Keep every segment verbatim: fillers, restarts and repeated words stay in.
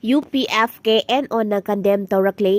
U P F K N ꯑꯣꯅ condemn ꯇꯧꯔꯛꯂꯤ꯫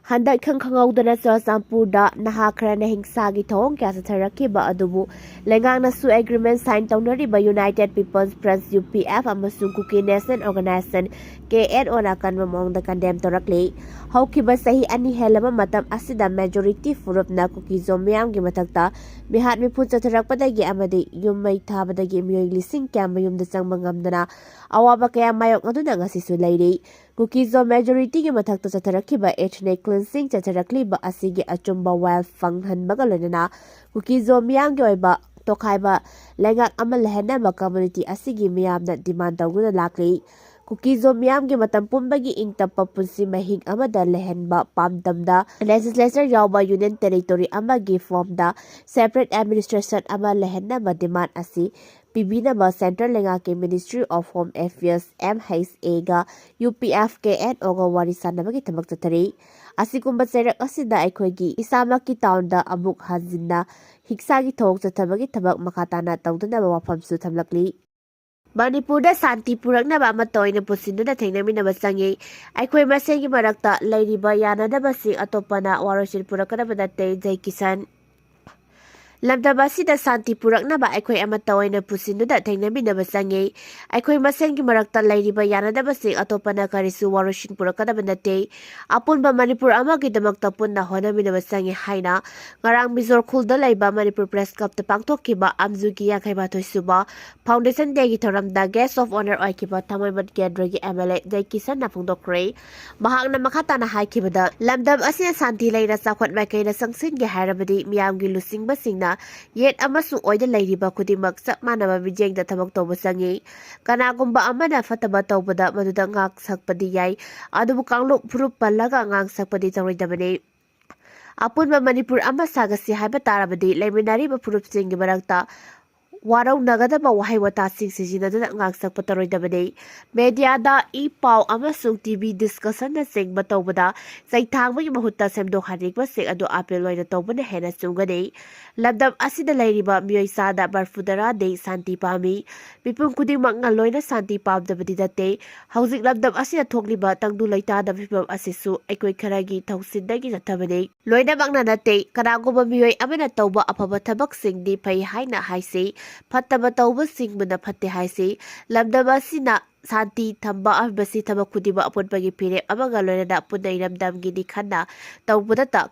ꯍꯟꯗꯛ ꯏꯈꯪ ꯈꯪꯍꯧꯗꯅ ꯆꯨꯔꯆꯥꯟꯄꯨꯔꯗ ꯅꯍꯥ ꯈꯔꯅ ꯍꯤꯡꯁꯥꯒꯤ ꯊꯧꯑꯣꯡ ꯀꯌꯥ ꯆꯠꯊꯔꯛꯈꯤꯕ ꯑꯗꯨꯕꯨ ꯂꯩꯉꯥꯛꯅꯁꯨ ꯑꯦꯒ꯭ꯔꯤꯃꯦꯟ ꯁꯥꯏꯟ ꯇꯧꯅꯔꯤꯕ united people's front, U P F, ꯑꯃꯁꯨꯡ Kuki national organization, K N ꯑꯣꯅ ꯑꯀꯟꯕ ꯃꯑꯣꯡꯗ ꯀꯟꯗꯦꯝ ꯇꯧꯔꯛꯂꯤ꯫ ꯍꯧꯈꯤꯕ ꯆꯍꯤ ꯑꯅꯤ ꯍꯦꯜꯂꯕ ꯃꯇꯝ ꯑꯁꯤꯗ ꯃꯦꯖꯣꯔꯤꯇꯤ ꯐꯨꯔꯨꯞꯅ ꯀꯨꯀꯤꯖꯣ ꯃꯤꯌꯥꯝꯒꯤ ꯃꯊꯛꯇ ꯃꯤꯍꯥꯠ ꯃꯤꯄꯨꯟ ꯆꯠꯊꯔꯛꯄꯗꯒꯤ ꯑꯃꯗꯤ ꯌꯨꯝ ꯃꯩ ꯊꯥꯕꯗꯒꯤ ꯃꯤꯑꯣꯏ ꯂꯤꯁꯤꯡ ꯀꯌꯥ ꯃꯌꯨꯝꯗ ꯆꯪꯕ ꯉꯝꯗꯅ ꯑꯋꯥꯕ ꯀꯌꯥ ꯃꯥꯌꯣꯛꯅꯗꯨꯅ ꯉꯁꯤꯁꯨ ꯂꯩꯔꯤ꯫ ꯀꯨꯀꯤꯖꯣ ꯃꯦꯖꯣꯔꯤꯇꯤꯒꯤ ꯃꯊꯛꯇ ꯆꯠꯊꯔꯛꯈꯤꯕ ethnic cleansing ꯆꯠꯊꯔꯛꯂꯤꯕ ꯑꯁꯤꯒꯤ ꯑꯆꯨꯝꯕ ꯋꯥꯌꯦꯜ ꯐꯪꯍꯟꯕꯒ ꯂꯣꯏꯅꯅ ꯀꯨꯀꯤꯖꯣ ꯃꯤꯌꯥꯝꯒꯤ ꯑꯣꯏꯕ ꯇꯣꯈꯥꯏꯕ ꯂꯩꯉꯥꯛ ꯑꯃ ꯂꯩꯍꯟꯅꯕ ꯀꯝꯃ꯭ꯌꯨꯅꯤꯇꯤ ꯑꯁꯤꯒꯤ ꯃꯤꯌꯥꯝꯅ ꯗꯤꯃꯥꯟ ꯇꯧꯗꯨꯅ ꯂꯥꯛꯂꯤ꯫ ꯀꯨꯀꯤꯖꯣ ꯃꯤꯌꯥꯝꯒꯤ ꯃꯇꯝ ꯄꯨꯝꯕꯒꯤ ꯏꯪ ꯇꯞꯄ ꯄꯨꯟꯁꯤ ꯃꯍꯤꯡ ꯑꯃꯗ ꯂꯩꯍꯟꯕ ꯄꯥꯝꯗꯝꯗ ꯂꯦꯖꯤꯁꯂꯦꯆꯔ ꯌꯥꯎꯕ ꯌꯨꯅꯤꯌꯟ ꯇꯦꯔꯤꯇꯣꯔꯤ ꯑꯃꯒꯤ ꯐꯣꯔꯝꯗ ꯁꯦꯄꯔꯦꯠ ꯑꯦꯗꯃꯤꯅꯤꯁꯇ꯭ꯔꯦꯁꯟ ꯑꯃ ꯂꯩꯍꯟꯅꯕ ꯗꯤꯃꯥꯟ ꯑꯁꯤ ꯄꯤꯕꯤꯅꯕ ꯁꯦꯟꯇ꯭ꯔꯦꯜ ꯂꯩꯉꯥꯛꯀꯤ Ministry of Home Affairs, M H A, ꯒ U P F K N ꯑꯣꯒ ꯋꯥꯔꯤ ꯁꯥꯟꯅꯕꯒꯤ ꯊꯕꯛ ꯆꯠꯊꯔꯤ꯫ ꯑꯁꯤꯒꯨꯝꯕ ꯆꯩꯔꯛ ꯑꯁꯤꯗ ꯑꯩꯈꯣꯏꯒꯤ ꯏꯁꯥꯃꯛꯀꯤ ꯇꯥꯎꯟꯗ ꯑꯃꯨꯛ ꯍꯟꯖꯤꯟꯅ ꯍꯤꯡꯁꯥꯒꯤ ꯊꯧꯑꯣꯡ ꯆꯠꯊꯕꯒꯤ ꯊꯕꯛ ꯃꯈꯥ ꯇꯥꯅ ꯇꯧꯗꯅꯕ ꯋꯥꯐꯝꯁꯨ ꯊꯝꯂꯛꯂꯤ꯫ ꯃꯅꯤꯄꯨꯔꯗ ꯁꯥꯟꯇꯤ ꯄꯨꯔꯛꯅꯕ ꯑꯃꯠꯇ ꯑꯣꯏꯅ ꯄꯨꯟꯁꯤꯟꯗꯨꯅ ꯊꯦꯡꯅꯃꯤꯟꯅꯕ ꯆꯪꯉꯤ꯫ ꯑꯩꯈꯣꯏ ꯃꯁꯦꯟꯒꯤ ꯃꯔꯛꯇ ꯂꯩꯔꯤꯕ ꯌꯥꯅꯗꯕꯁꯤꯡ ꯑꯇꯣꯞꯄꯅ ꯋꯥꯔꯣꯏꯁꯤꯟ ꯄꯨꯔꯛꯀꯗꯕ ꯅꯠꯇꯦ꯫ ꯖꯩ ꯀꯤꯁꯟ꯫ ꯂꯝꯗꯝ ꯑꯁꯤꯗ ꯁꯥꯟꯇꯤ ꯄꯨꯔꯛꯅꯕ ꯑꯩꯈꯣꯏ ꯑꯃꯠꯇ ꯑꯣꯏꯅ ꯄꯨꯟꯁꯤꯟꯗꯨꯅ ꯊꯦꯡꯅꯃꯤꯟꯅꯕ ꯆꯪꯉꯤ꯫ ꯑꯩꯈꯣꯏ ꯃꯁꯦꯟꯒꯤ ꯃꯔꯛꯇ ꯂꯩꯔꯤꯕ ꯌꯥꯅꯗꯕꯁꯤꯡ ꯑꯇꯣꯞꯄꯅ ꯀꯔꯤꯁꯨ ꯋꯥꯔꯣꯏꯁꯤꯟ ꯄꯨꯔꯛꯀꯗꯕ ꯅꯠꯇꯦ꯫ ꯑꯄꯨꯟꯕ ꯃꯅꯤꯄꯨꯔ ꯑꯃꯒꯤꯗꯃꯛꯇ ꯄꯨꯟꯅ ꯍꯣꯠꯅꯃꯤꯟꯅꯕ ꯆꯪꯉꯤ ꯍꯥꯏꯅ ꯉꯔꯥꯡ ꯃꯤꯖꯣꯔ ꯈꯨꯜꯗ ꯂꯩꯕ ꯃꯅꯤꯄꯨꯔ ꯄ꯭ꯔꯦꯁ ꯀ꯭ꯂꯕꯇ ꯄꯥꯡꯊꯣꯛꯈꯤꯕ ꯑꯝꯖꯨꯒꯤ ꯌꯥꯡꯈꯩ ꯃꯥꯊꯣꯏ ꯁꯨꯕ Foundation Dayꯒꯤ ꯊꯧꯔꯝꯗ Guest of Honour ꯑꯣꯏꯈꯤꯕ ꯊꯥꯡꯃꯩꯕꯟ ꯀꯦꯟꯗ꯭ꯔꯒꯤ M L A ꯖꯩ ꯀꯤꯁꯟꯅ ꯐꯣꯡꯗꯣꯛꯈ꯭ꯔꯦ꯫ ꯃꯍꯥꯛꯅ ꯃꯈꯥ ꯇꯥꯅ ꯍꯥꯏꯈꯤꯕꯗ, ꯂꯝꯗꯝ ꯑꯁꯤꯅ ꯁꯥꯟꯇꯤ ꯂꯩꯅ ꯆꯥꯎꯈꯠ ꯃꯥꯏꯀꯩꯗ ꯆꯪꯁꯤꯟꯒꯦ ꯍꯥꯏꯔꯕꯗꯤ ꯃꯤꯌꯥꯝꯒꯤ ꯂꯨꯆꯤꯡꯕꯁꯤꯡꯅ ꯌꯦꯠ ꯑꯃꯁꯨꯡ ꯑꯣꯏꯗ ꯂꯩꯔꯤꯕ ꯈꯨꯗꯤꯡꯃꯛ ꯆꯞ ꯃꯥꯟꯅꯕ ꯃꯤꯠꯌꯦꯡꯗ ꯊꯕꯛ ꯇꯧꯕ ꯆꯪꯏ꯫ ꯀꯅꯥꯒꯨꯝꯕ ꯑꯃꯅ ꯐꯠꯇꯕ ꯇꯧꯕꯗ ꯃꯗꯨꯗ ꯉꯥꯛ ꯁꯛꯄꯗꯤ ꯌꯥꯏ, ꯑꯗꯨꯕꯨ ꯀꯥꯡꯂꯨꯞ ꯐꯨꯔꯨꯞ ꯄꯜꯂꯒ ꯉꯥꯡ ꯁꯛꯄꯗꯤ ꯇꯧꯔꯣꯏꯗꯕꯅꯤ꯫ ꯑꯄꯨꯟꯕ ꯃꯅꯤꯄꯨꯔ ꯑꯃ ꯁꯥꯒꯠꯁꯤ ꯍꯥꯏꯕ ꯇꯥꯔꯕꯗꯤ ꯂꯩꯃꯤꯟꯅꯔꯤꯕ ꯐꯨꯔꯨꯞꯁꯤꯡꯒꯤ ꯃꯔꯛꯇ ꯋꯥꯔꯧꯅꯒꯗꯕ ꯋꯥꯍꯩ ꯋꯥꯇꯥꯁꯤꯡ ꯁꯤꯖꯤꯟꯅꯗꯨꯅ ꯉꯥꯡꯁꯛꯄ ꯇꯧꯔꯣꯏꯗꯕꯅꯤ꯫ ꯃꯦꯗꯤꯌꯥꯗ ꯏ ꯄꯥꯎ ꯑꯃꯁꯨꯡ ꯇꯤ ꯚꯤ ꯗꯤꯁꯀꯁꯟꯅꯆꯤꯡꯕ ꯇꯧꯕꯗ ꯆꯩꯊꯥꯡꯕꯒꯤ ꯃꯍꯨꯠꯇ ꯁꯦꯝꯗꯣꯛ ꯍꯟꯗꯣꯛꯄꯁꯤꯡ ꯑꯗꯨ ꯑꯥꯄꯤꯜ ꯑꯣꯏꯅ ꯇꯧꯕꯅ ꯍꯦꯟꯅ ꯆꯨꯝꯒꯅꯤ꯫ ꯂꯝꯗꯝ ꯑꯁꯤꯗ ꯂꯩꯔꯤꯕ ꯃꯤꯑꯣꯏ ꯆꯥꯗ ꯃꯔꯤꯐꯨ ꯇꯔꯥꯗꯤ ꯁꯥꯟꯇꯤ ꯄꯥꯝꯃꯤ꯫ ꯃꯤꯄꯨꯝ ꯈꯨꯗꯤꯡꯃꯛꯅ ꯂꯣꯏꯅ ꯁꯥꯟꯇꯤ ꯄꯥꯝꯗꯕꯗꯤ ꯅꯠꯇꯦ꯫ ꯍꯧꯖꯤꯛ ꯂꯝꯗꯝ ꯑꯁꯤꯗ ꯊꯣꯛꯂꯤꯕ ꯇꯪꯗꯨ ꯂꯩꯇꯥꯗꯕ ꯐꯤꯚꯝ ꯑꯁꯤꯁꯨ ꯑꯩꯈꯣꯏ ꯈꯔꯒꯤ ꯊꯧꯁꯤꯟꯗꯒꯤ ꯅꯠꯇꯕꯅꯤ꯫ ꯂꯣꯏꯅꯃꯛꯅ ꯅꯠꯇꯦ꯫ ꯀꯅꯥꯒꯨꯝꯕ ꯃꯤꯑꯣꯏ ꯑꯃꯅ ꯇꯧꯕ ꯑꯐꯕ ꯊꯕꯛꯁꯤꯡꯗꯤ ꯐꯩ ꯍꯥꯏꯅ ꯍꯥꯏꯁꯤ, ꯐꯠꯇꯕ ꯇꯧꯕꯁꯤꯡꯕꯨꯅ ꯐꯠꯇꯦ ꯍꯥꯏꯁꯤ꯫ ꯂꯝꯗꯝ ꯑꯁꯤꯅ ꯁꯥꯟꯇꯤ ꯊꯝꯕ ꯍꯥꯏꯕꯁꯤ ꯊꯕꯛ ꯈꯨꯗꯤꯡꯃꯛ ꯑꯄꯨꯟꯕꯒꯤ ꯐꯤꯔꯦꯞ ꯑꯃꯒ ꯂꯣꯏꯅꯅ ꯄꯨꯟꯅ ꯏꯔꯝꯗꯝꯒꯤꯅꯤ ꯈꯟꯅ ꯇꯧꯕꯗꯇ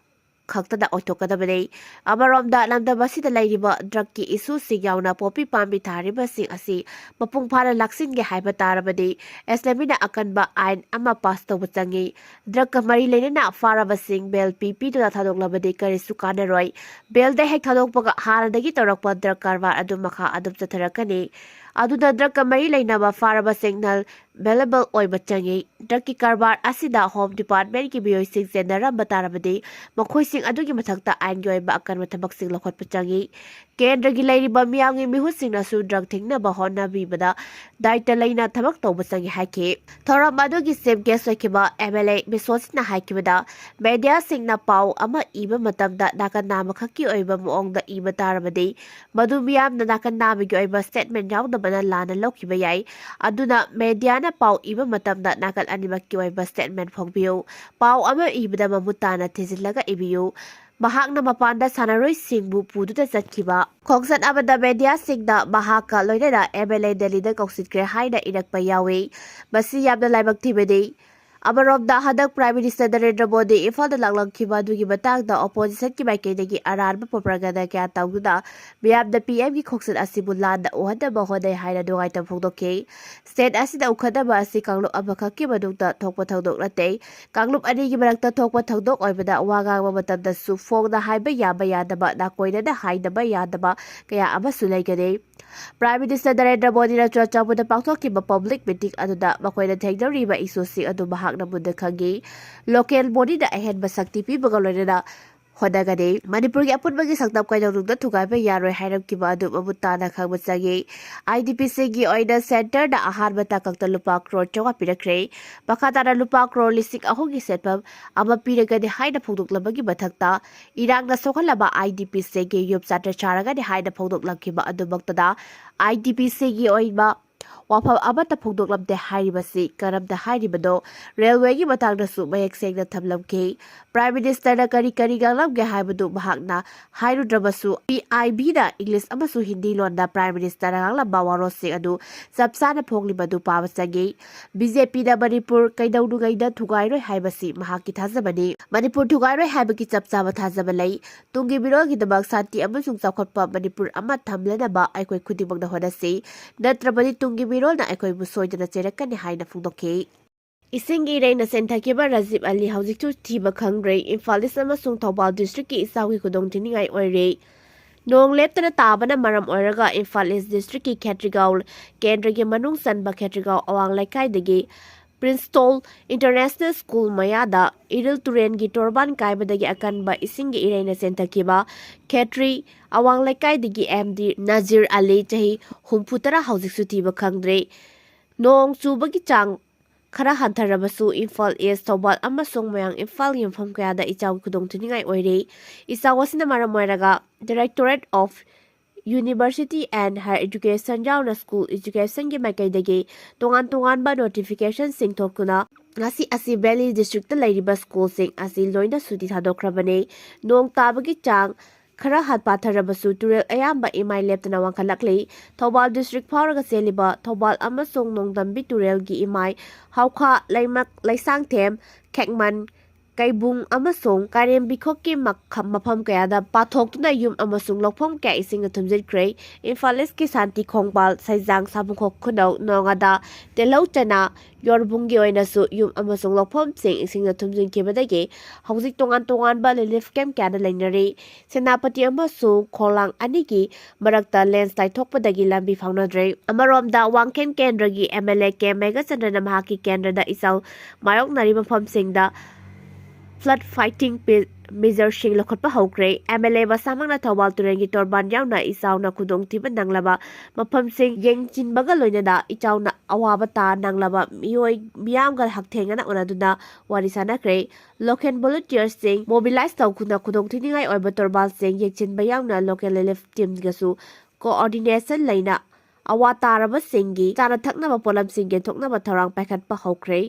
ꯈꯛꯇꯗ ꯑꯣꯏꯊꯣꯛꯀꯗꯕꯅꯤ꯫ ꯑꯃꯔꯣꯝꯗ, ꯂꯝꯗꯝ ꯑꯁꯤꯗ ꯂꯩꯔꯤꯕ ꯗ꯭ꯔꯒꯀꯤ ꯏꯁꯨꯁꯤꯡ ꯌꯥꯎꯅ ꯄꯣꯄꯤ ꯄꯥꯝꯕꯤ ꯊꯥꯔꯤꯕꯁꯤꯡ ꯑꯁꯤ ꯃꯄꯨꯡ ꯐꯥꯅ ꯂꯥꯛꯁꯤꯟꯒꯦ ꯍꯥꯏꯕ ꯇꯥꯔꯕꯗꯤ, ꯑꯦꯁꯂꯦꯃꯤꯅ ꯑꯀꯟꯕ ꯑꯥꯏꯟ ꯑꯃ ꯄꯥꯁ ꯇꯧꯕ ꯆꯪꯏ꯫ ꯗ꯭ꯔꯒꯀ ꯃꯔꯤ ꯂꯩꯅꯅ ꯐꯥꯔꯕꯁꯤꯡ ꯕꯦꯜ ꯄꯤ ꯄꯤꯗꯨꯅ ꯊꯥꯗꯣꯛꯂꯕꯗꯤ ꯀꯔꯤꯁꯨ ꯀꯥꯟꯅꯔꯣꯏ꯫ ꯕꯦꯜꯗ ꯍꯦꯛ ꯊꯥꯗꯣꯛꯄꯒ ꯍꯥꯟꯅꯗꯒꯤ ꯇꯧꯔꯛꯄ ꯗ꯭ꯔꯒ ꯀꯔꯕꯥꯔ ꯑꯗꯨ ꯃꯈꯥ ꯑꯗꯨꯝ ꯆꯠꯊꯔꯛꯀꯅꯤ꯫ ꯑꯗꯨꯅ ꯗ꯭ꯔꯒꯀ ꯃꯔꯤ ꯂꯩꯅꯕ ꯐꯥꯔꯕꯁꯤꯡ ꯅꯟ ꯕꯦꯂꯦꯕꯜ ꯑꯣꯏꯕ ꯆꯪꯏ꯫ ꯗ꯭ꯔꯒꯀꯤ ꯀꯔꯕꯥꯔ ꯑꯁꯤꯗ ꯍꯣꯝ ꯗꯤꯄꯥꯔꯠꯃꯦꯟꯠꯀꯤ ꯃꯤꯑꯣꯏꯁꯤꯡ ꯆꯦꯟꯅꯔꯝꯕ ꯇꯥꯔꯕꯗꯤ ꯃꯈꯣꯏꯁꯤꯡ ꯑꯗꯨꯒꯤ ꯃꯊꯛꯇ ꯑꯥꯏꯟꯒꯤ ꯑꯣꯏꯕ ꯑꯀꯟꯕ ꯊꯕꯛꯁꯤꯡ ꯂꯧꯈꯠꯄ ꯆꯪꯏ꯫ ꯀꯦꯟꯗ꯭ꯔꯒꯤ ꯂꯩꯔꯤꯕ ꯃꯤꯌꯥꯝꯒꯤ ꯃꯤꯍꯨꯠꯁꯤꯡꯅꯁꯨ ꯗ꯭ꯔꯒ ꯊꯤꯡꯅꯕ ꯍꯣꯠꯅꯕꯤꯕꯗ ꯗꯥꯏꯇ ꯂꯩꯅ ꯊꯕꯛ ꯇꯧꯕ ꯆꯪꯏ ꯍꯥꯏꯈꯤ꯫ ꯊꯧꯔꯝ ꯑꯗꯨꯒꯤ ꯆꯤꯐ ꯒꯦꯁ ꯑꯣꯏꯈꯤꯕ ꯑꯦꯝ ꯑꯦꯜ ꯑꯦ ꯕꯤꯁ꯭ꯋꯖꯤꯠꯅ ꯍꯥꯏꯈꯤꯕꯗ, ꯃꯦꯗꯤꯌꯥꯁꯤꯡꯅ ꯄꯥꯎ ꯑꯃ ꯏꯕ ꯃꯇꯝꯗ ꯅꯥꯀꯟ ꯅꯥꯝꯃꯈꯛꯀꯤ ꯑꯣꯏꯕ ꯃꯑꯣꯡꯗ ꯏꯕ ꯇꯥꯔꯕꯗꯤ ꯃꯗꯨ ꯃꯤꯌꯥꯝꯅ ꯅꯥꯀꯟ ꯅꯥꯝꯃꯒꯤ ꯑꯣꯏꯕ ꯁ꯭ꯇꯦꯠꯃꯦꯟꯠ ꯌꯥꯎꯗꯕꯅ ꯂꯥꯟꯅ ꯂꯧꯈꯤꯕ ꯌꯥꯏ꯫ ꯑꯗꯨꯅ ꯃꯦꯗꯤꯌꯥꯅ ꯄꯥꯎ ꯏꯕ ꯃꯇꯝꯗ ꯅꯥꯀꯟ ꯑꯅꯤꯃꯛꯀꯤ ꯑꯣꯏꯕ ꯁ꯭ꯇꯦꯠꯃꯦꯟꯠ ꯐꯣꯡꯕꯤꯌꯨ꯫ ꯄꯥꯎ ꯑꯃ ꯏꯕꯗ ꯃꯃꯨꯠ ꯇꯥꯅ ꯊꯤꯖꯤꯜꯂꯒ ꯏꯕꯤꯌꯨ꯫ ꯃꯍꯥꯛꯅ ꯃꯄꯥꯟꯗ ꯁꯥꯟꯅꯔꯣꯏꯁꯤꯡꯕꯨ ꯄꯨꯗꯨꯅ ꯆꯠꯈꯤꯕ꯫ ꯈꯣꯡꯆꯠ ꯑꯃꯗ ꯃꯦꯗꯤꯌꯥꯁꯤꯡꯅ ꯃꯍꯥꯛꯀ ꯂꯣꯏꯅꯅ ꯑꯦꯝ ꯑꯦꯜ ꯑꯦ ꯗꯦꯜꯂꯤꯗ ꯀꯧꯁꯤꯟꯈ꯭ꯔꯦ ꯍꯥꯏꯅ ꯏꯔꯛꯄ ꯌꯥꯎꯏ꯫ ꯃꯁꯤ ꯌꯥꯝꯅ ꯂꯥꯏꯕꯛ ꯊꯤꯕꯅꯤ꯫ ꯑꯃꯔꯣꯝꯗ, ꯍꯟꯗꯛ ꯄ꯭ꯔꯥꯏꯝ ꯃꯤꯅꯤꯁꯇꯔ ꯅꯔꯦꯟꯗ꯭ꯔ ꯃꯣꯗꯤ ꯏꯝꯐꯥꯜꯗ ꯂꯥꯛꯂꯝꯈꯤꯕ ꯑꯗꯨꯒꯤ ꯃꯇꯥꯡꯗ ꯑꯣꯄꯣꯖꯤꯁꯟꯒꯤ ꯃꯥꯏꯀꯩꯗꯒꯤ ꯑꯔꯥꯟꯕ ꯄ꯭ꯔꯣꯄꯥꯒꯦꯟꯗꯥ ꯀꯌꯥ ꯇꯧꯗꯨꯅ ꯃꯤꯌꯥꯝꯗ ꯄꯤ ꯑꯦꯝꯒꯤ ꯈꯣꯡꯆꯠ ꯑꯁꯤꯕꯨ ꯂꯥꯟꯅ ꯎꯍꯟꯅꯕ ꯍꯣꯠꯅꯩ ꯍꯥꯏꯅ ꯅꯨꯡꯉꯥꯏꯇꯕ ꯐꯣꯡꯗꯣꯛꯈꯤ꯫ ꯁ꯭ꯇꯦꯠ ꯑꯁꯤꯗ ꯎꯈꯠꯅꯕ ꯑꯁꯤ ꯀꯥꯡꯂꯨꯞ ꯑꯃꯈꯛꯀꯤ ꯃꯅꯨꯡꯗ ꯊꯣꯛꯄ ꯊꯧꯗꯣꯛ ꯅꯠꯇꯦ꯫ ꯀꯥꯡꯂꯨꯞ ꯑꯅꯤꯒꯤ ꯃꯔꯛꯇ ꯊꯣꯛꯄ ꯊꯧꯗꯣꯛ ꯑꯣꯏꯕꯅ ꯋꯥ ꯉꯥꯡꯕ ꯃꯇꯝꯗꯁꯨ ꯐꯣꯡꯅ ꯍꯥꯏꯕ ꯌꯥꯕ ꯌꯥꯗꯕ, ꯅꯥꯀꯣꯏꯅꯅ ꯍꯥꯏꯗꯕ ꯌꯥꯗꯕ ꯀꯌꯥ ꯑꯃꯁꯨ ꯂꯩꯒꯅꯤ꯫ ꯄ꯭ꯔꯥꯏꯝ ꯃꯤꯅꯤꯁꯇꯔ ꯅꯔꯦꯟꯗ꯭ꯔ ꯃꯣꯗꯤꯅ ꯆꯨꯔꯥꯆꯥꯟꯄꯨꯔꯗ ꯄꯥꯡꯊꯣꯛꯈꯤꯕ ꯄꯕ꯭ꯂꯤꯛ ꯃꯤꯇꯤꯡ ꯑꯗꯨꯗ ꯃꯈꯣꯏꯅ ꯊꯦꯡꯅꯔꯤꯕ ꯏꯁꯨꯁꯤꯡ ꯑꯗꯨ ꯃꯍꯥꯛꯅ ꯃꯨꯟꯅ ꯈꯪꯏ꯫ ꯂꯣꯀꯦꯜ ꯕꯣꯗꯤꯗ ꯑꯍꯦꯟꯕ ꯁꯛꯇꯤ ꯄꯤꯕꯒ ꯂꯣꯏꯅꯅ ꯍꯣꯠꯅꯒꯅꯤ꯫ ꯃꯅꯤꯄꯨꯔꯒꯤ ꯑꯄꯨꯟꯕꯒꯤ ꯁꯛꯇꯝ ꯀꯩꯗꯧꯅꯨꯡꯗ ꯊꯨꯒꯥꯏꯕ ꯌꯥꯔꯣꯏ ꯍꯥꯏꯔꯝꯈꯤꯕ ꯑꯗꯨ ꯃꯃꯨꯠ ꯇꯥꯅ ꯈꯪꯕ ꯆꯪꯏ꯫ IDPCꯒꯤ ꯑꯣꯏꯅ centreꯅ ꯑꯍꯥꯟꯕ ꯇꯥꯡꯀꯛꯇ ꯂꯨꯄꯥ ꯀ꯭ꯔꯣꯔ ꯆꯥꯝꯃꯉꯥ ꯄꯤꯔꯛꯈ꯭ꯔꯦ꯫ ꯃꯈꯥ ꯇꯥꯅ ꯂꯨꯄꯥ ꯀ꯭ꯔꯣꯔ ꯂꯤꯁꯤꯡ ꯑꯍꯨꯝꯒꯤ ꯁꯦꯟꯐꯝ ꯑꯃ ꯄꯤꯔꯒꯅꯤ ꯍꯥꯏꯅ ꯐꯣꯡꯗꯣꯛꯂꯕꯒꯤ ꯃꯊꯛꯇ, ꯏꯔꯥꯡꯅ ꯁꯣꯛꯍꯜꯂꯕ IDPCꯒꯤ ꯌꯨꯝ ꯆꯥꯇ꯭ꯔꯦꯠ ꯁꯥꯔꯒꯅꯤ ꯍꯥꯏꯅ ꯐꯣꯡꯗꯣꯛꯂꯝꯈꯤꯕ ꯑꯗꯨꯃꯛꯇꯗ, IDPCꯒꯤ ꯑꯣꯏꯕ ꯋꯥꯐꯝ ꯑꯃꯠꯇ ꯐꯣꯡꯗꯣꯛꯂꯝꯗꯦ ꯍꯥꯏꯔꯤꯕꯁꯤ ꯀꯔꯝꯅ ꯍꯥꯏꯔꯤꯕꯅꯣ? Railwayꯒꯤ ꯃꯇꯥꯡꯗꯁꯨ ꯃꯌꯦꯛ ꯁꯦꯡꯅ ꯊꯝꯂꯝꯈꯤ꯫ Prime Ministerꯅ ꯀꯔꯤ ꯀꯔꯤ ꯉꯥꯡꯂꯝꯒꯦ ꯍꯥꯏꯕꯗꯨ ꯃꯍꯥꯛꯅ ꯍꯥꯏꯔꯨꯗ꯭ꯔꯕꯁꯨ, PIBꯅ English ꯑꯃꯁꯨꯡ Hindi ꯂꯣꯟꯗ Prime Ministerꯅ ꯉꯥꯡꯂꯝꯕ ꯋꯥꯔꯣꯜꯁꯤꯡ ꯑꯗꯨ ꯆꯞ ꯆꯥꯅ ꯐꯣꯡꯂꯤꯕꯗꯨ ꯄꯥꯕ ꯆꯪꯏ꯫ BJPꯅ ꯃꯅꯤꯄꯨꯔ ꯀꯩꯗꯧꯅꯨꯡꯉꯩꯗ ꯊꯨꯒꯥꯏꯔꯣꯏ ꯍꯥꯏꯕꯁꯤ ꯃꯍꯥꯛꯀꯤ ꯊꯥꯖꯕꯅꯤ꯫ ꯃꯅꯤꯄꯨꯔ ꯊꯨꯒꯥꯏꯔꯣꯏ ꯍꯥꯏꯕꯒꯤ ꯆꯞ ꯆꯥꯕ ꯊꯥꯖꯕ ꯂꯩ꯫ ꯇꯨꯡꯒꯤ ꯃꯤꯔꯣꯜꯒꯤꯗꯃꯛ ꯁꯥꯟꯇꯤ ꯑꯃꯁꯨꯡ ꯆꯥꯎꯈꯠꯄ ꯃꯅꯤꯄꯨꯔ ꯑꯃ ꯊꯝꯂꯅꯕ ꯑꯩꯈꯣꯏ ꯈꯨꯗꯤꯡꯃꯛꯅ ꯍꯣꯠꯅꯁꯤ, ꯅꯠꯇ꯭ꯔꯕꯗꯤ ꯇꯨꯡꯒꯤ ꯃꯤꯔꯣꯜꯅ ꯑꯩꯈꯣꯏꯕꯨ ꯁꯣꯏꯗꯅ ꯆꯩꯔꯛꯀꯅꯤ ꯍꯥꯏꯅ ꯐꯣꯡꯗꯣꯛꯈꯤ꯫ ꯏꯁꯤꯡꯒꯤ ꯏꯔꯩꯅ ꯆꯦꯟꯊꯈꯤꯕ ꯔꯥꯖꯤꯕ ꯑꯂꯤ ꯍꯧꯖꯤꯛꯁꯨ ꯊꯤꯕ ꯈꯪꯗ꯭ꯔꯦ꯫ ꯏꯝꯐꯥꯜ ꯏꯁ ꯑꯃꯁꯨꯡ ꯊꯧꯕꯥꯜ ꯗꯤꯁꯇ꯭ꯔꯤꯛꯀꯤ ꯏꯆꯥꯎꯒꯤ ꯈꯨꯗꯣꯡ ꯊꯤꯅꯤꯡꯉꯥꯏ ꯑꯣꯏꯔꯦ꯫ ꯅꯣꯡ ꯂꯦꯞꯇꯅ ꯇꯥꯕꯅ ꯃꯔꯝ ꯑꯣꯏꯔꯒ ꯏꯝꯐꯥꯜ ꯏꯁ ꯗꯤꯁꯇ꯭ꯔꯤꯛꯀꯤ ꯈꯦꯇ꯭ꯔꯤꯒꯥꯎ ꯀꯦꯟꯗ꯭ꯔꯒꯤ ꯃꯅꯨꯡ ꯆꯟꯕ ꯈꯦꯇ꯭ꯔꯤꯒꯥꯎ ꯑꯋꯥꯡ ꯂꯩꯀꯥꯏꯗꯒꯤ ꯄ꯭ꯔꯤꯟꯁꯇꯣꯜ ꯏꯟꯇꯔꯅꯦꯁꯅꯦꯜ ꯁ꯭ꯀꯨꯜ ꯃꯌꯥꯗ ꯏꯔꯤꯜ ꯇꯨꯔꯦꯟꯒꯤ ꯇꯣꯔꯕꯥꯟ ꯀꯥꯏꯕꯗꯒꯤ ꯑꯀꯟꯕ ꯏꯁꯤꯡꯒꯤ ꯏꯔꯩꯅ ꯆꯦꯟꯊꯈꯤꯕ ꯈꯦꯇ꯭ꯔꯤ ꯑꯋꯥꯡ ꯂꯩꯀꯥꯏꯗꯒꯤ MD ꯅꯖꯤꯔ ꯑꯂꯤ, ꯆꯍꯤ ꯍꯨꯝꯐꯨ ꯇꯔꯥ, ꯍꯧꯖꯤꯛꯁꯨ ꯊꯤꯕ ꯈꯪꯗ꯭ꯔꯦ꯫ ꯅꯣꯡ ꯆꯨꯕꯒꯤ ꯆꯥꯡ ꯈꯔ ꯍꯟꯊꯔꯕꯁꯨ ꯏꯝꯐꯥꯜ ꯏꯁ, ꯊꯧꯕꯥꯜ ꯑꯃꯁꯨꯡ ꯃꯣꯏꯔꯥꯡ ꯏꯝꯐꯥꯜꯒꯤ ꯃꯐꯝ ꯀꯌꯥꯗ ꯏꯆꯥꯎꯒꯤ ꯈꯨꯗꯣꯡꯊꯤꯅꯤꯡꯉꯥꯏ ꯑꯣꯏꯔꯦ꯫ ꯏꯆꯥꯎ ꯑꯁꯤꯅ ꯃꯔꯝ ꯑꯣꯏꯔꯒ Directorate of University and Higher Education ꯌꯥꯎꯅ school educationꯒꯤ ꯃꯥꯏꯀꯩꯗꯒꯤ ꯇꯣꯉꯥꯟ ꯇꯣꯉꯥꯟꯕ notificationꯁꯤꯡ ꯊꯣꯛꯇꯨꯅ ꯉꯁꯤ ꯑꯁꯤ valley districtꯇ ꯂꯩꯔꯤꯕ schoolꯁꯤꯡ ꯑꯁꯤ ꯂꯣꯏꯅ ꯁꯨꯇꯤ ꯊꯥꯗꯣꯛꯈ꯭ꯔꯕꯅꯤ꯫ ꯅꯣꯡ ꯇꯥꯕꯒꯤ ꯆꯥꯡ ꯈꯔ ꯍꯟ-, ꯄꯥꯊꯔꯕꯁꯨ ꯇꯨꯔꯦꯜ ꯑꯌꯥꯝꯕ ꯏꯃꯥꯏ ꯂꯦꯞꯇꯅ ꯋꯥꯡꯈꯠꯂꯛꯂꯤ꯫ ꯊꯧꯕꯥꯜ district ꯐꯥꯎꯔꯒ ꯆꯦꯜꯂꯤꯕ ꯊꯧꯕꯥꯜ ꯑꯃꯁꯨꯡ ꯅꯣꯡꯗꯝꯕꯤ ꯇꯨꯔꯦꯜꯒꯤ ꯏꯃꯥꯏ ꯍꯥꯎꯈꯥ, ꯂꯩꯃꯛ, ꯂꯩꯁꯥꯡꯊꯦꯝ, ꯈꯦꯛꯃꯟ, ꯀꯩꯕꯨꯡ ꯑꯃꯁꯨꯡ ꯀꯥꯏꯔꯦꯝꯕꯤꯈꯣꯛꯀꯤ ꯃꯈ-, ꯃꯐꯝ ꯀꯌꯥꯗ ꯄꯥꯊꯣꯛꯇꯨꯅ ꯌꯨꯝ ꯑꯃꯁꯨꯡ ꯂꯧꯐꯝ ꯀꯌꯥ ꯏꯁꯤꯡꯅ ꯊꯨꯝꯖꯤꯟꯈ꯭ꯔꯦ꯫ ꯏꯝꯐꯥꯜ ꯏꯁꯀꯤ ꯁꯥꯟꯇꯤ ꯈꯣꯡꯕꯥꯜ, ꯁꯩꯖꯥꯡ, ꯁꯥꯃꯨꯈꯣꯛ ꯈꯨꯅꯧ, ꯅꯣꯉꯥꯗꯥ, ꯇꯦꯜꯍꯧ ꯆꯅꯥ, ꯌꯣꯔꯕꯨꯡꯒꯤ ꯑꯣꯏꯅꯁꯨ ꯌꯨꯝ ꯑꯃꯁꯨꯡ ꯂꯧꯐꯝꯁꯤꯡ ꯏꯁꯤꯡꯅ ꯊꯨꯝꯖꯤꯟꯈꯤꯕꯗꯒꯤ ꯍꯧꯖꯤꯛ ꯇꯣꯉꯥꯟ ꯇꯣꯉꯥꯟꯕ relief camp ꯀꯌꯥꯗ ꯂꯩꯅꯔꯤ꯫ ꯁꯦꯅꯥꯄꯇꯤ ꯑꯃꯁꯨꯡ ꯈꯣꯂꯥꯡ ꯑꯅꯤꯒꯤ ꯃꯔꯛꯇ landslide ꯊꯣꯛꯄꯗꯒꯤ ꯂꯝꯕꯤ ꯐꯥꯎꯅꯗ꯭ꯔꯦ꯫ ꯑꯃꯔꯣꯝꯗ, ꯋꯥꯡꯈꯦꯝ ꯀꯦꯟꯗ꯭ꯔꯒꯤ MLA ꯀꯦ ꯃꯦꯘꯆꯟꯗ꯭ꯔꯅ ꯃꯍꯥꯛꯀꯤ ꯀꯦꯟꯗ꯭ꯔꯗ ꯏꯆꯥꯎ ꯃꯥꯌꯣꯛꯅꯔꯤꯕ ꯃꯐꯝꯁꯤꯡꯗ flood fighting measuresꯁꯤꯡ ꯂꯧꯈꯠꯄ ꯍꯧꯈ꯭ꯔꯦ꯫ MLA ꯃꯁꯥꯃꯛꯅ ꯊꯧꯕꯥꯜ ꯇꯨꯔꯦꯜꯒꯤ ꯇꯣꯔꯕꯥꯟ ꯌꯥꯎꯅ ꯏꯆꯥꯎꯅ ꯈꯨꯗꯣꯡꯊꯤꯕ ꯅꯪꯂꯕ ꯃꯐꯝꯁꯤꯡ ꯌꯦꯡꯁꯤꯟꯕꯒ ꯂꯣꯏꯅꯅ ꯏꯆꯥꯎꯅ ꯑꯋꯥꯕ ꯇꯥ ꯅꯪꯂꯕ ꯃꯤꯑꯣꯏ ꯃꯤꯌꯥꯝꯒ ꯍꯛꯊꯦꯡꯅꯅ ꯎꯅꯗꯨꯅ ꯋꯥꯔꯤ ꯁꯥꯅꯈ꯭ꯔꯦ꯫ Local volunteersꯁꯤꯡ mobilize ꯇꯧꯗꯨꯅ ꯈꯨꯗꯣꯡꯊꯤꯅꯤꯡꯉꯥꯏ ꯑꯣꯏꯕ ꯇꯣꯔꯕꯥꯟꯁꯤꯡ ꯌꯦꯡꯁꯤꯟꯕ ꯌꯥꯎꯅ local relief teamꯒꯁꯨ coordination ꯂꯩꯅ ꯑꯋꯥ ꯇꯥꯔꯕꯁꯤꯡꯒꯤ ꯆꯥꯅ ꯊꯛꯅꯕ ꯄꯣꯠꯂꯝꯁꯤꯡ ꯌꯦꯟꯊꯣꯛꯅꯕ ꯊꯧꯔꯥꯡ ꯄꯥꯏꯈꯠꯄ ꯍꯧꯈ꯭ꯔꯦ꯫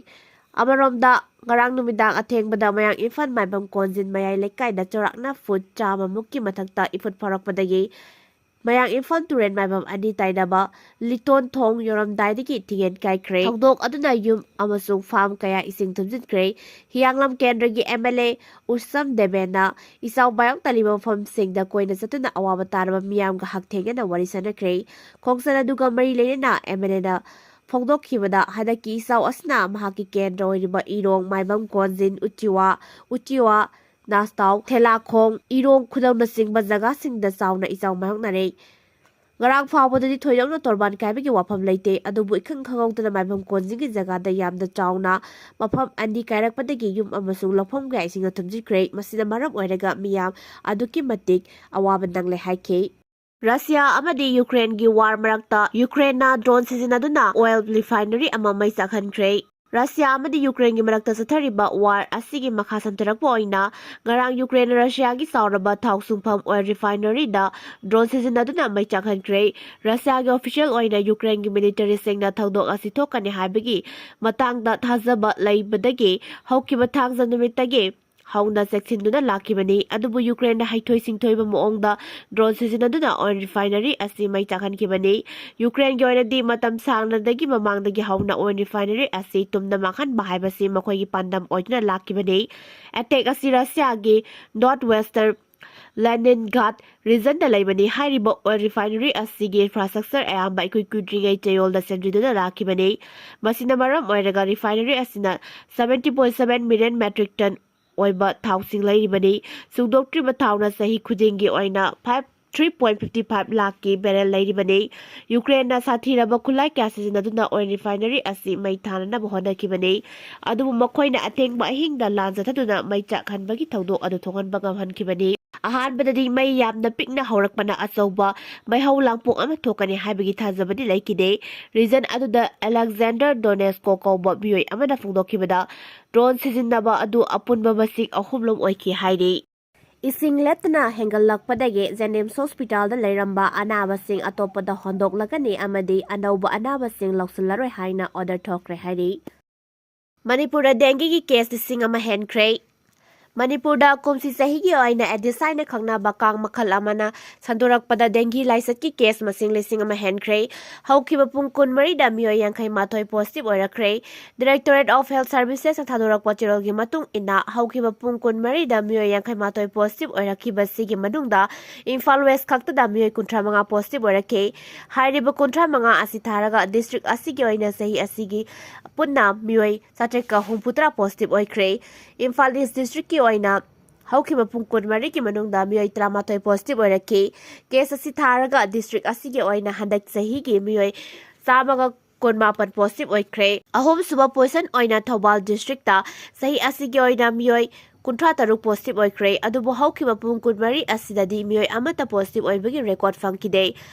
ꯑꯃꯔꯣꯝꯗ, ꯉꯔꯥꯡ ꯅꯨꯃꯤꯗꯥꯡ ꯑꯊꯦꯡꯕꯗ ꯃꯌꯥꯡ ꯏꯝꯐꯥꯜ ꯃꯥꯏꯕꯝ ꯀꯣꯟꯖꯤꯟ ꯃꯌꯥꯏ ꯂꯩꯀꯥꯏꯗ ꯆꯥꯎꯔꯥꯛꯅ ꯐꯨꯠ ꯆꯥꯝꯃ ꯃꯨꯛꯀꯤ ꯃꯊꯛꯇ ꯏꯐꯨꯠ ꯐꯥꯎꯔꯛꯄꯗꯒꯤ ꯃꯌꯥꯡ ꯏꯝꯐꯥꯜ ꯇꯨꯔꯦꯜ ꯃꯥꯏꯕꯝ ꯑꯅꯤ ꯇꯥꯏꯅꯕ ꯂꯤꯇꯣꯟ ꯊꯣꯡ ꯌꯧꯔꯝꯗꯥꯏꯗꯒꯤ ꯊꯤꯡꯒꯦꯟ ꯀꯥꯏꯈ꯭ꯔꯦ꯫ ꯊꯧꯗꯣꯛ ꯑꯗꯨꯅ ꯌꯨꯝ ꯑꯃꯁꯨꯡ farm ꯀꯌꯥ ꯏꯁꯤꯡ ꯊꯨꯝꯖꯤꯟꯈ꯭ꯔꯦ꯫ ꯍꯤꯌꯥꯡꯂꯝ ꯀꯦꯟꯗ꯭ꯔꯒꯤ MLA ꯎꯁꯝ ꯗꯦꯕꯦꯟꯅ ꯏꯆꯥꯎ ꯄꯥꯌꯣꯛ ꯇꯥꯔꯤꯕ ꯃꯐꯝꯁꯤꯡꯗ ꯀꯣꯏꯅ ꯆꯠꯇꯨꯅ ꯑꯋꯥꯕ ꯇꯥꯔꯕ ꯃꯤꯌꯥꯝꯒ ꯍꯛꯊꯦꯡꯅꯅ ꯋꯥꯔꯤ ꯁꯥꯅꯈ꯭ꯔꯦ꯫ ꯈꯣꯡꯆꯠ ꯑꯗꯨꯒ ꯃꯔꯤ ꯂꯩꯅꯅ MLAꯅ ꯐꯣꯡꯗꯣꯛꯈꯤꯕꯗ, ꯍꯟꯗꯛꯀꯤ ꯏꯆꯥꯎ ꯑꯁꯤꯅ ꯃꯍꯥꯛꯀꯤ ꯀꯦꯟꯗ꯭ꯔ ꯑꯣꯏꯔꯤꯕ ꯏꯔꯣꯡ, ꯃꯥꯏꯕꯝ ꯀꯣꯟꯖꯤꯟ, ꯎꯆꯤꯋꯥ, ꯎꯆꯤꯋꯥ, ꯅꯥꯁꯇꯥꯎ, ꯊꯦꯂꯥꯈꯣꯡ, ꯏꯔꯣꯡ ꯈꯨꯅꯧꯅꯆꯤꯡꯕ ꯖꯒꯥꯁꯤꯡꯗ ꯆꯥꯎꯅ ꯏꯆꯥꯎ ꯃꯥꯌꯣꯛꯅꯔꯦ꯫ ꯉꯔꯥꯡ ꯐꯥꯎꯕꯗꯗꯤ ꯊꯣꯏꯗꯣꯛꯅ ꯇꯣꯔꯕꯥꯟ ꯀꯥꯏꯕꯒꯤ ꯋꯥꯐꯝ ꯂꯩꯇꯦ, ꯑꯗꯨꯕꯨ ꯏꯈꯪ ꯈꯪꯍꯧꯗꯅ ꯃꯥꯏꯕꯝ ꯀꯣꯟꯖꯤꯟꯒꯤ ꯖꯒꯥꯗ ꯌꯥꯝꯅ ꯆꯥꯎꯅ ꯃꯐꯝ ꯑꯅꯤ ꯀꯥꯏꯔꯛꯄꯗꯒꯤ ꯌꯨꯝ ꯑꯃꯁꯨꯡ ꯂꯧꯐꯝ ꯀꯌꯥ ꯏꯁꯤꯡꯅ ꯊꯨꯝꯖꯤꯟꯈ꯭ꯔꯦ꯫ ꯃꯁꯤꯅ ꯃꯔꯝ ꯑꯣꯏꯔꯒ ꯃꯤꯌꯥꯝ ꯑꯗꯨꯛꯀꯤ ꯃꯇꯤꯛ ꯑꯋꯥꯕ ꯅꯪꯂꯦ ꯍꯥꯏꯈꯤ꯫ ꯔꯁꯤꯌꯥ ꯑꯃꯗꯤ ꯌꯨꯀ꯭ꯔꯦꯟꯒꯤ war ꯃꯔꯛꯇ ꯌꯨꯀ꯭ꯔꯦꯟꯅ drone ꯁꯤꯖꯤꯟꯅꯗꯨꯅ oil refinery ꯑꯃ ꯃꯩ ꯆꯥꯛꯍꯟꯈ꯭ꯔꯦ꯫ ꯔꯁꯤꯌꯥ ꯑꯃꯗꯤ ꯌꯨꯀ꯭ꯔꯦꯟꯒꯤ ꯃꯔꯛꯇ ꯆꯠꯊꯔꯤꯕ war ꯑꯁꯤꯒꯤ ꯃꯈꯥ ꯁꯝꯊꯔꯛꯄ ꯑꯣꯏꯅ ꯉꯔꯥꯡ ꯌꯨꯀ꯭ꯔꯦꯟꯅ ꯔꯁꯤꯌꯥꯒꯤ ꯆꯥꯎꯔꯕ ꯊꯥꯎ ꯁꯨꯡꯐꯝ oil refineryꯗ drone ꯁꯤꯖꯤꯟꯅꯗꯨꯅ ꯃꯩ ꯆꯥꯛꯍꯟꯈ꯭ꯔꯦ꯫ ꯔꯁꯤꯌꯥꯒꯤ official ꯑꯣꯏꯅ ꯌꯨꯀ꯭ꯔꯦꯟꯒꯤ militaryꯁꯤꯡꯅ ꯊꯧꯗꯣꯛ ꯑꯁꯤ ꯊꯣꯛꯀꯅꯤ ꯍꯥꯏꯕꯒꯤ ꯃꯇꯥꯡꯗ ꯊꯥꯖꯕ ꯂꯩꯕꯗꯒꯤ ꯍꯧꯈꯤꯕ ꯊꯥꯡꯖ ꯅꯨꯃꯤꯠꯇꯒꯤ ꯍꯧꯅ ꯆꯦꯛꯁꯤꯟꯗꯨꯅ ꯂꯥꯛꯈꯤꯕꯅꯤ꯫ ꯑꯗꯨꯕꯨ ꯌꯨꯀ꯭ꯔꯦꯟꯅ ꯍꯩꯊꯣꯏ ꯁꯤꯡꯊꯣꯏꯕ ꯃꯑꯣꯡꯗ drone ꯁꯤꯖꯤꯟꯅꯗꯨꯅ oil refinery ꯑꯁꯤ ꯃꯩ ꯆꯥꯛꯍꯟꯈꯤꯕꯅꯤ꯫ ꯌꯨꯀ꯭ꯔꯦꯟꯒꯤ ꯑꯣꯏꯅꯗꯤ ꯃꯇꯝ ꯁꯥꯡꯅꯗꯒꯤ ꯃꯃꯥꯡꯗꯒꯤ ꯍꯧꯅ oil refinery ꯑꯁꯤ ꯇꯨꯝꯅ ꯃꯥꯡꯍꯟꯕ ꯍꯥꯏꯕꯁꯤ ꯃꯈꯣꯏꯒꯤ ꯄꯥꯟꯗꯝ ꯑꯣꯏꯗꯨꯅ ꯂꯥꯛꯈꯤꯕꯅꯤ꯫ Attack ꯑꯁꯤ ꯔꯁꯤꯌꯥꯒꯤ north western Leningrad regionꯗ ꯂꯩꯕꯅꯤ꯫ ꯍꯥꯏꯔꯤꯕ oil refinery ꯑꯁꯤꯒꯤ infrastructure ꯑꯌꯥꯝꯕ ꯏꯀꯨꯏ ꯀꯨꯏꯗ꯭ꯔꯤꯉꯩ ꯆꯌꯣꯜꯗ ꯁꯦꯝꯖꯤꯟꯗꯨꯅ ꯂꯥꯛꯈꯤꯕꯅꯤ꯫ ꯃꯁꯤꯅ ꯃꯔꯝ ꯑꯣꯏꯔꯒ refinery ꯑꯁꯤꯅ seventy point seven million metric ton ꯑꯣꯏꯕ ꯊꯥꯎꯁꯤꯡ ꯂꯩꯔꯤꯕꯅꯤ꯫ ꯁꯨꯡꯗꯣꯛꯇ꯭ꯔꯤꯕ ꯊꯥꯎꯅ ꯆꯍꯤ ꯈꯨꯗꯤꯡꯒꯤ ꯑꯣꯏꯅ five three point fifty five ꯂꯥꯛꯀꯤ ꯕꯦꯔꯦꯜ ꯂꯩꯔꯤꯕꯅꯤ꯫ ꯌꯨꯀ꯭ꯔꯦꯟꯅ ꯁꯥꯊꯤꯔꯕ ꯈꯨꯠꯂꯥꯏ ꯀꯌꯥ ꯁꯤꯖꯤꯟꯅꯗꯨꯅ ꯑꯣꯏꯜ ꯔꯤꯐꯥꯏꯅꯔꯤ ꯑꯁꯤ ꯃꯩ ꯊꯥꯅꯅꯕ ꯍꯣꯠꯅꯈꯤꯕꯅꯤ꯫ ꯑꯗꯨꯕꯨ ꯃꯈꯣꯏꯅ ꯑꯊꯦꯡꯕ ꯑꯍꯤꯡꯗ ꯂꯥꯟ ꯆꯠꯊꯗꯨꯅ ꯃꯩ ꯆꯥꯛꯍꯟꯕꯒꯤ ꯊꯧꯗꯣꯛ ꯑꯗꯨ ꯊꯣꯛꯍꯟꯕ ꯉꯝꯍꯟꯈꯤꯕꯅꯤ꯫ ꯑꯍꯥꯟꯕꯗꯗꯤ ꯃꯩ ꯌꯥꯝꯅ ꯄꯤꯛꯅ ꯍꯧꯔꯛꯄꯅ ꯑꯆꯧꯕ ꯃꯩꯍꯧ ꯂꯥꯡꯄꯣꯛ ꯑꯃ ꯊꯣꯛꯀꯅꯤ ꯍꯥꯏꯕꯒꯤ ꯊꯥꯖꯕꯗꯤ ꯂꯩꯈꯤꯗꯦ꯫ ꯔꯤꯖꯟ ꯑꯗꯨꯗ ꯑꯂꯦꯛꯖꯥꯟꯗꯔ ꯗꯣꯅꯦꯁꯀꯣ ꯀꯧꯕ ꯃꯤꯑꯣꯏ ꯑꯃꯅ ꯐꯣꯡꯗꯣꯛꯈꯤꯕꯗ, ꯗ꯭ꯔꯣꯟ ꯁꯤꯖꯤꯟꯅꯕ ꯑꯗꯨ ꯑꯄꯨꯟꯕ ꯃꯁꯤꯡ ꯑꯍꯨꯝꯂꯣꯝ ꯑꯣꯏꯈꯤ ꯍꯥꯏꯔꯤ꯫ ꯏꯁꯤꯡ ꯂꯦꯞꯇꯅ ꯍꯦꯟꯒꯠꯂꯛꯄꯗꯒꯤ ꯖꯦꯅꯤꯝꯁ ꯍꯣꯁꯄꯤꯇꯥꯜꯗ ꯂꯩꯔꯝꯕ ꯑꯅꯥꯕꯁꯤꯡ ꯑꯇꯣꯞꯄꯗ ꯍꯣꯟꯗꯣꯛꯂꯒꯅꯤ ꯑꯃꯗꯤ ꯑꯅꯧꯕ ꯑꯅꯥꯕꯁꯤꯡ ꯂꯧꯁꯤꯜꯂꯔꯣꯏ ꯍꯥꯏꯅ ꯑꯣꯔꯗꯔ ꯊꯣꯛꯈ꯭ꯔꯦ ꯍꯥꯏꯔꯤ꯫ ꯃꯅꯤꯄꯨꯔꯗ ꯗꯦꯡꯒꯤꯒꯤ ꯀꯦꯁ ꯂꯤꯁꯤꯡ ꯑꯃ ꯍꯦꯟꯈ꯭ꯔꯦ꯫ ꯃꯅꯤꯄꯨꯔꯗ ꯀꯨꯝꯁꯤ ꯆꯍꯤꯒꯤ ꯑꯣꯏꯅ ꯑꯦꯗꯤꯁ ꯍꯥꯏꯅ ꯈꯪꯅꯕ ꯀꯥꯡ ꯃꯈꯜ ꯑꯃꯅ ꯁꯟꯗꯣꯔꯛꯄꯗ ꯗꯦꯡꯒꯤ ꯂꯥꯏꯆꯠꯀꯤ ꯀꯦꯁ ꯃꯁꯤꯡ ꯂꯤꯁꯤꯡ ꯑꯃ ꯍꯦꯟꯈ꯭ꯔꯦ꯫ ꯍꯧꯈꯤꯕ ꯄꯨꯡ ꯀꯨꯟꯃꯔꯤꯗ ꯃꯤꯑꯣꯏ ꯌꯥꯡꯈꯩ ꯃꯥꯊꯣꯏ positive ꯑꯣꯏꯔꯛꯈ꯭ꯔꯦ꯫ Directorate of Health Services ꯅ ꯊꯥꯗꯣꯔꯛꯄ ꯆꯦꯔꯣꯜꯒꯤ ꯃꯇꯨꯡ ꯏꯟꯅ, ꯍꯧꯈꯤꯕ ꯄꯨꯡ ꯀꯨꯟꯃꯔꯤꯗ ꯃꯤꯑꯣꯏ ꯌꯥꯡꯈꯩ ꯃꯥꯊꯣꯏ ꯄꯣꯖꯤꯇꯤꯚ ꯑꯣꯏꯔꯛꯈꯤꯕꯁꯤꯒꯤ ꯃꯅꯨꯡꯗ ꯏꯝꯐꯥꯜ ꯋꯦꯁ ꯈꯛꯇꯗ ꯃꯤꯑꯣꯏ ꯀꯨꯟꯊ꯭ꯔꯥ ꯃꯉꯥ ꯄꯣꯖꯤꯇꯤꯚ ꯑꯣꯏꯔꯛꯈꯤ꯫ ꯍꯥꯏꯔꯤꯕ ꯀꯨꯟꯊ꯭ꯔꯥ ꯃꯉꯥ ꯑꯁꯤ ꯊꯥꯔꯒ ꯗꯤꯁꯇ꯭ꯔꯤꯛ ꯑꯁꯤꯒꯤ ꯑꯣꯏꯅ ꯆꯍꯤ ꯑꯁꯤꯒꯤ ꯄꯨꯟꯅ ꯃꯤꯑꯣꯏ ꯆꯥꯇ꯭ꯔꯦꯠꯀ ꯍꯨꯝꯐꯨꯇꯔꯥ ꯄꯣꯖꯤꯇꯤꯚ ꯑꯣꯏꯈ꯭ꯔꯦ꯫ ꯏꯝꯐꯥꯜ ꯏꯁ ꯗꯤꯁꯇ꯭ꯔꯤꯛꯀꯤ ꯑꯣꯏꯅ ꯍꯧꯈꯤꯕ ꯄꯨꯡ ꯀꯨꯟꯃꯔꯤꯒꯤ ꯃꯅꯨꯡꯗ ꯃꯤꯑꯣꯏ ꯇꯔꯥꯃꯥꯊꯣꯏ ꯄꯣꯖꯤꯇꯤꯚ ꯑꯣꯏꯔꯛꯈꯤ꯫ ꯀꯦꯁ ꯑꯁꯤ ꯊꯥꯔꯒ ꯗꯤꯁꯇ꯭ꯔꯤꯛ ꯑꯁꯤꯒꯤ ꯑꯣꯏꯅ ꯍꯟꯗꯛ ꯆꯍꯤꯒꯤ ꯃꯤꯑꯣꯏ ꯆꯥꯝꯃꯒ ꯀꯨꯟꯃꯥꯄꯟ ꯄꯣꯖꯤꯇꯤꯚ ꯑꯣꯏꯈ꯭ꯔꯦ꯫ ꯑꯍꯨꯝꯁꯨꯕ ꯄꯣꯖꯤꯁꯟ ꯑꯣꯏꯅ ꯊꯧꯕꯥꯜ ꯗꯤꯁꯇ꯭ꯔꯤꯛꯇ ꯆꯍꯤ ꯑꯁꯤꯒꯤ ꯑꯣꯏꯅ ꯃꯤꯑꯣꯏ ꯀꯨꯟꯊ꯭ꯔꯥ ꯇꯔꯨꯛ ꯄꯣꯖꯤꯇꯤꯚ ꯑꯣꯏꯈ꯭ꯔꯦ꯫ ꯑꯗꯨꯕꯨ ꯍꯧꯈꯤꯕ ꯄꯨꯡ ꯀꯨꯟꯃꯔꯤ ꯑꯁꯤꯗꯗꯤ ꯃꯤꯑꯣꯏ ꯑꯃꯠꯇ ꯄꯣꯖꯤꯇꯤꯚ ꯑꯣꯏꯕꯒꯤ ꯔꯦꯀꯣꯔꯗ ꯐꯪꯈꯤꯗꯦ꯫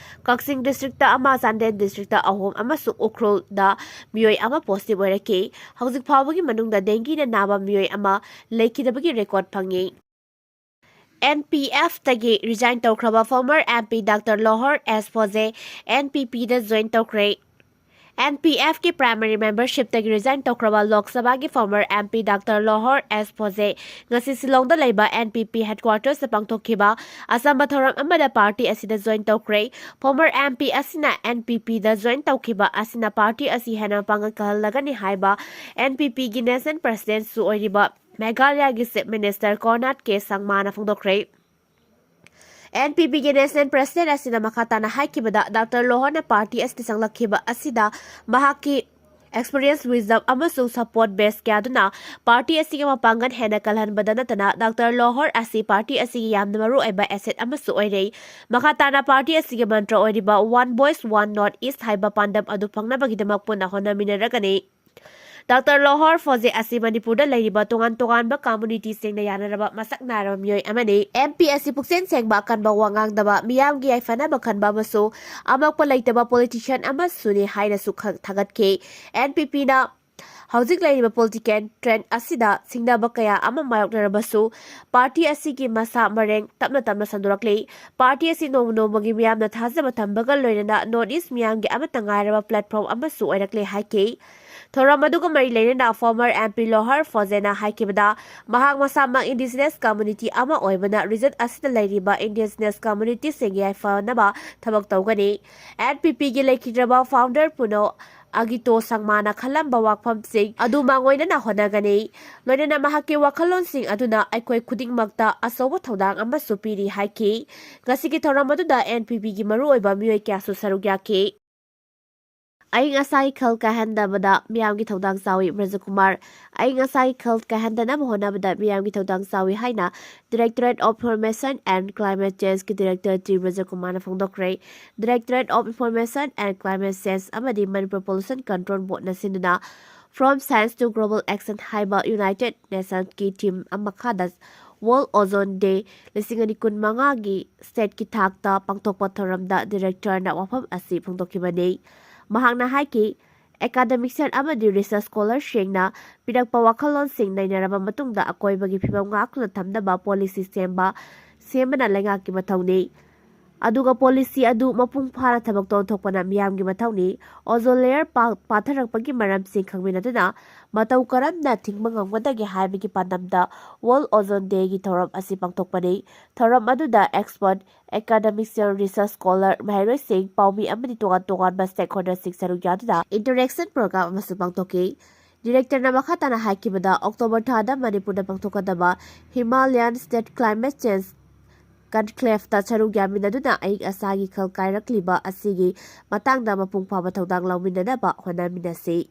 ꯀꯛꯆꯤꯡ ꯗꯤꯁꯇ꯭ꯔꯤꯛꯇ ꯑꯃ, ꯆꯥꯟꯗꯦꯜ ꯗꯤꯁꯇ꯭ꯔꯤꯛꯇ ꯑꯍꯨꯝ ꯑꯃꯁꯨꯡ ꯎꯈ꯭ꯔꯨꯜꯗ ꯃꯤꯑꯣꯏ ꯑꯃ ꯄꯣꯖꯤꯇꯤꯚ ꯑꯣꯏꯔꯛꯈꯤ꯫ ꯍꯧꯖꯤꯛ ꯐꯥꯎꯕꯒꯤ ꯃꯅꯨꯡꯗ ꯗꯦꯡꯒꯤꯅ ꯅꯥꯕ ꯃꯤꯑꯣꯏ ꯑꯃ ꯂꯩꯈꯤꯗꯕꯒꯤ ꯔꯦꯀꯣꯔꯗ ꯐꯪꯉꯤ꯫ ꯑꯦꯟ ꯄꯤ ꯑꯦꯐꯇꯒꯤ ꯔꯤꯖꯥꯏꯟ ꯇꯧꯈ꯭ꯔꯕ ꯐꯣꯔꯃꯔ ꯑꯦꯝ ꯄꯤ ꯗꯥꯛꯇꯔ ꯂꯣꯍꯣꯔ ꯑꯦꯁ ꯐꯣꯖꯦ ꯑꯦꯟ ꯄꯤ ꯄꯤꯗ ꯖꯣꯏꯟ ꯇꯧꯈ꯭ꯔꯦ꯫ ꯑꯦꯟ ꯄꯤ ꯑꯦꯐꯀꯤ ꯄ꯭ꯔꯥꯏꯃꯔꯤ ꯃꯦꯝꯕꯔꯁꯤꯞꯇꯒꯤ ꯔꯤꯖꯥꯏꯟ ꯇꯧꯈ꯭ꯔꯕ ꯂꯣꯛ ꯁꯚꯥꯒꯤ ꯐꯣꯔꯃꯔ ꯑꯦꯝ ꯄꯤ ꯗꯥꯛꯇꯔ ꯂꯣꯍꯣꯔ ꯑꯦꯁ ꯐꯣꯖꯦ ꯉꯁꯤ ꯁꯤꯂꯣꯡꯗ ꯂꯩꯕ ꯑꯦꯟ ꯄꯤ ꯄꯤ ꯍꯦꯗꯀ꯭ꯋꯥꯔꯇꯔꯁꯇ ꯄꯥꯡꯊꯣꯛꯈꯤꯕ ꯑꯆꯝꯕ ꯊꯧꯔꯝ ꯑꯃꯗ ꯄꯥꯔꯇꯤ ꯑꯁꯤꯗ ꯖꯣꯏꯟ ꯇꯧꯈ꯭ꯔꯦ꯫ ꯐꯣꯔꯃꯔ ꯑꯦꯝ ꯄꯤ ꯑꯁꯤꯅ ꯑꯦꯟ ꯄꯤ ꯄꯤꯗ ꯖꯣꯏꯟ ꯇꯧꯈꯤꯕ ꯑꯁꯤꯅ ꯄꯥꯔꯇꯤ ꯑꯁꯤ ꯍꯦꯟꯅ ꯄꯥꯡꯒꯜ ꯀꯜꯍꯜꯂꯒꯅꯤ ꯍꯥꯏꯕ ꯑꯦꯟ ꯄꯤ ꯄꯤꯒꯤ ꯅꯦꯁꯅꯦꯜ ꯄ꯭ꯔꯁꯤꯗꯦꯟꯠꯁꯨ ꯑꯣꯏꯔꯤꯕ ꯃꯦꯘꯥꯂꯌꯥꯒꯤ ꯆꯤꯐ ꯃꯤꯅꯤꯁꯇꯔ ꯀꯣꯅꯥꯔꯗ ꯀꯦ ꯁꯪꯃꯥꯅ ꯐꯣꯡꯗꯣꯛꯈ꯭ꯔꯦ꯫ ꯑꯦꯟ ꯄꯤ ꯄꯤꯒꯤ ꯅꯦꯁꯅꯦꯜ ꯄ꯭ꯔꯁꯤꯗꯦꯟꯠ ꯑꯁꯤꯅ ꯃꯈꯥ ꯇꯥꯅ ꯍꯥꯏꯈꯤꯕꯗ, ꯗꯥꯛꯇꯔ ꯂꯣꯍꯣꯔꯅ ꯄꯥꯔꯇꯤ ꯑꯁꯤꯗ ꯆꯪꯂꯛꯈꯤꯕ ꯑꯁꯤꯗ ꯃꯍꯥꯛꯀꯤ Experience, wisdom ꯑꯃꯁꯨꯡ support base ꯀꯌꯥꯗꯨꯅ party ꯑꯁꯤꯒꯤ ꯃꯄꯥꯡꯒꯜ ꯍꯦꯟꯅ ꯀꯜꯍꯟꯕꯗ ꯅꯠꯇꯅ Doctor ꯂꯣꯍꯔ ꯑꯁꯤ party ꯑꯁꯤꯒꯤ ꯌꯥꯝꯅ ꯃꯔꯨ ꯑꯣꯏꯕ asset ꯑꯃꯁꯨ ꯑꯣꯏꯔꯦ꯫ ꯃꯈꯥ ꯇꯥꯅ party ꯑꯁꯤꯒꯤ mantra ꯑꯣꯏꯔꯤꯕ One Voice, One North East ꯍꯥꯏꯕ ꯄꯥꯟꯗꯝ ꯑꯗꯨ ꯐꯪꯅꯕꯒꯤꯗꯃꯛ ꯄꯨꯟꯅ ꯍꯣꯠꯅꯃꯤꯟꯅꯔꯒꯅꯤ꯫ Doctor ꯂꯣꯍꯔ ꯐꯣꯖꯦ ꯑꯁꯤ ꯃꯅꯤꯄꯨꯔꯗ ꯂꯩꯔꯤꯕ ꯇꯣꯉꯥꯟ ꯇꯣꯉꯥꯟꯕ community ꯁꯤꯡꯅ ꯌꯥꯅꯔꯕ ꯃꯁꯛ ꯅꯥꯏꯔꯕ ꯃꯤꯑꯣꯏ ꯑꯃꯅꯤ꯫ M P ꯑꯁꯤ ꯄꯨꯛꯆꯦꯜ ꯁꯦꯡꯕ, ꯑꯀꯟꯕ ꯋꯥ ꯉꯥꯡꯗꯕ, ꯃꯤꯌꯥꯝꯒꯤ ꯌꯥꯏꯐꯅꯕ ꯈꯟꯕ ꯑꯃꯁꯨꯡ ꯑꯃꯛꯄ ꯂꯩꯇꯕ politician ꯑꯃꯁꯨꯅꯤ ꯍꯥꯏꯅꯁꯨ ꯈꯪ-, ꯊꯥꯒꯠꯈꯤ꯫ N P P ꯅ ꯍꯧꯖꯤꯛ ꯂꯩꯔꯤꯕ political trend ꯑꯁꯤꯗ ꯁꯤꯡꯅꯕ ꯀꯌꯥ ꯑꯃ ꯃꯥꯌꯣꯛꯅꯔꯕꯁꯨ, party ꯑꯁꯤꯒꯤ ꯃꯁꯥ ꯃꯔꯦꯡ ꯇꯞꯅ ꯇꯞꯅ ꯁꯟꯗꯣꯔꯛꯂꯤ꯫ Party ꯑꯁꯤ ꯅꯣꯡꯃ ꯅꯣꯡꯃꯒꯤ ꯃꯤꯌꯥꯝꯅ ꯊꯥꯖꯕ ꯊꯝꯕꯒ ꯂꯣꯏꯅꯅ North East ꯃꯤꯌꯥꯝꯒꯤ ꯑꯃꯠꯇ ꯉꯥꯏꯔꯕ platform ꯑꯃꯁꯨ ꯑꯣꯏꯔꯛꯂꯦ ꯍꯥꯏꯈꯤ꯫ ꯊꯧꯔꯝ ꯑꯗꯨꯒ ꯃꯔꯤ ꯂꯩꯅꯅ former M P ꯂꯣꯍꯔ ꯐꯣꯖꯦꯅ ꯍꯥꯏꯈꯤꯕꯗ, ꯃꯍꯥꯛ ꯃꯁꯥꯃꯛ indigenous community ꯑꯃ ꯑꯣꯏꯕꯅ region ꯑꯁꯤꯗ ꯂꯩꯔꯤꯕ indigenous community ꯁꯤꯡꯒꯤ ꯌꯥꯏꯐꯅꯕ ꯊꯕꯛ ꯇꯧꯒꯅꯤ꯫ N P P ꯒꯤ ꯂꯩꯈꯤꯗ꯭ꯔꯕ founder ꯄꯨꯅꯣ ꯑꯒꯤꯇꯣ ꯁꯪꯃꯥꯅ ꯈꯜꯂꯝꯕ ꯋꯥꯐꯝꯁꯤꯡ ꯑꯗꯨ ꯃꯥꯡꯑꯣꯏꯅꯅ ꯍꯣꯠꯅꯒꯅꯤ꯫ ꯂꯣꯏꯅꯅ ꯃꯍꯥꯛꯀꯤ ꯋꯥꯈꯜꯂꯣꯟꯁꯤꯡ ꯑꯗꯨꯅ ꯑꯩꯈꯣꯏ ꯈꯨꯗꯤꯡꯃꯛꯇ ꯑꯆꯧꯕ ꯊꯧꯗꯥꯡ ꯑꯃꯁꯨ ꯄꯤꯔꯤ ꯍꯥꯏꯈꯤ꯫ ꯉꯁꯤꯒꯤ ꯊꯧꯔꯝ ꯑꯗꯨꯗ N P P ꯒꯤ ꯃꯔꯨꯑꯣꯏꯕ ꯃꯤꯑꯣꯏ ꯀꯌꯥꯁꯨ ꯁꯔꯨꯛ ꯌꯥꯈꯤ꯫ ꯑꯏꯪ ꯑꯁꯥꯒꯤ ꯈꯜ ꯀꯥꯏꯍꯟꯗꯕꯗ ꯃꯤꯌꯥꯝꯒꯤ ꯊꯧꯗꯥꯡ ꯆꯥꯎꯏ, ꯕ꯭ꯔꯖꯀꯨꯃꯥꯔ꯫ ꯑꯏꯪ ꯑꯁꯥꯒꯤ ꯈꯜ ꯀꯥꯏꯍꯟꯗꯅꯕ ꯍꯣꯠꯅꯕꯗ ꯃꯤꯌꯥꯝꯒꯤ ꯊꯧꯗꯥꯡ ꯆꯥꯎꯏ ꯍꯥꯏꯅ Directorate of Information and Climate Change ꯀꯤ director ꯇꯤ ꯕ꯭ꯔꯖꯀꯨꯃꯥꯔꯅ ꯐꯣꯡꯗꯣꯛꯈ꯭ꯔꯦ꯫ Directorate of Information and Climate Change ꯑꯃꯗꯤ ꯃꯅꯤꯄꯨꯔ Pollution Control Board ꯅ ꯁꯤꯟꯗꯨꯅ From Science to Global Action ꯍꯥꯏꯕ United Nations ꯀꯤ theme ꯑꯃ ꯃꯈꯥꯗ World Ozone Day ꯂꯤꯁꯤꯡ ꯑꯅꯤ ꯀꯨꯟ ꯃꯉꯥꯒꯤ state ꯀꯤ ꯊꯥꯛꯇ ꯄꯥꯡꯊꯣꯛꯄ ꯊꯧꯔꯝꯗ director ꯅ ꯋꯥꯐꯝ ꯑꯁꯤ ꯐꯣꯡꯗꯣꯛꯈꯤꯕꯅꯤ꯫ ꯃꯍꯥꯛꯅ ꯍꯥꯏꯈꯤ, academician ꯑꯃꯗꯤ research scholar ꯁꯤꯡꯅ ꯄꯤꯔꯛꯄ ꯋꯥꯈꯜꯂꯣꯟꯁꯤꯡ ꯅꯩꯅꯔꯕ ꯃꯇꯨꯡꯗ ꯑꯀꯣꯏꯕꯒꯤ ꯐꯤꯕꯝ ꯉꯥꯛꯇꯨꯅ ꯊꯝꯅꯕ policy ꯁꯦꯝꯕ, ꯁꯦꯝꯕꯅ ꯂꯩꯉꯥꯛꯀꯤ ꯃꯊꯧꯅꯤ꯫ ꯑꯗꯨꯒ policy ꯑꯗꯨ ꯃꯄꯨꯡ ꯐꯥꯅ ꯊꯕꯛꯇ ꯑꯣꯟꯊꯣꯛꯄꯅ ꯃꯤꯌꯥꯝꯒꯤ ꯃꯊꯧꯅꯤ꯫ Ozone layer ꯄꯥ-, ꯄꯥꯊꯔꯛꯄꯒꯤ ꯃꯔꯝꯁꯤꯡ ꯈꯪꯃꯤꯟꯅꯗꯨꯅ ꯃꯇꯧ ꯀꯔꯝꯅ ꯊꯤꯡꯕ ꯉꯝꯒꯗꯒꯦ ꯍꯥꯏꯕꯒꯤ ꯄꯥꯟꯗꯝꯗ World Ozone Day ꯒꯤ ꯊꯧꯔꯝ ꯑꯁꯤ ꯄꯥꯡꯊꯣꯛꯄꯅꯤ꯫ ꯊꯧꯔꯝ ꯑꯗꯨꯗ expert, academician, research scholar, ꯃꯍꯩꯔꯣꯏꯁꯤꯡ, ꯄꯥꯎꯃꯤ ꯑꯃꯗꯤ ꯇꯣꯉꯥꯟ ꯇꯣꯉꯥꯟꯕ stakeholder ꯁꯤꯡ ꯁꯔꯨꯛ ꯌꯥꯗꯨꯅ interaction program ꯑꯃꯁꯨ ꯄꯥꯡꯊꯣꯛꯈꯤ꯫ Director ꯅ ꯃꯈꯥ ꯇꯥꯅ ꯍꯥꯏꯈꯤꯕꯗ, October ꯊꯥꯗ ꯃꯅꯤꯄꯨꯔꯗ ꯄꯥꯡꯊꯣꯛꯀꯗꯕ Himalayan State Climate Change Conclave ꯇ ꯁꯔꯨꯛ ꯌꯥꯃꯤꯟꯅꯗꯨꯅ ꯑꯏꯪ ꯑꯁꯥꯒꯤ ꯈꯜ ꯀꯥꯏꯔꯛꯂꯤꯕ ꯑꯁꯤꯒꯤ ꯃꯇꯥꯡꯗ ꯃꯄꯨꯡ ꯐꯥꯕ ꯊꯧꯗꯥꯡ ꯂꯧꯃꯤꯟꯅꯅꯕ ꯍꯣꯠꯅꯃꯤꯟꯅꯁꯤ꯫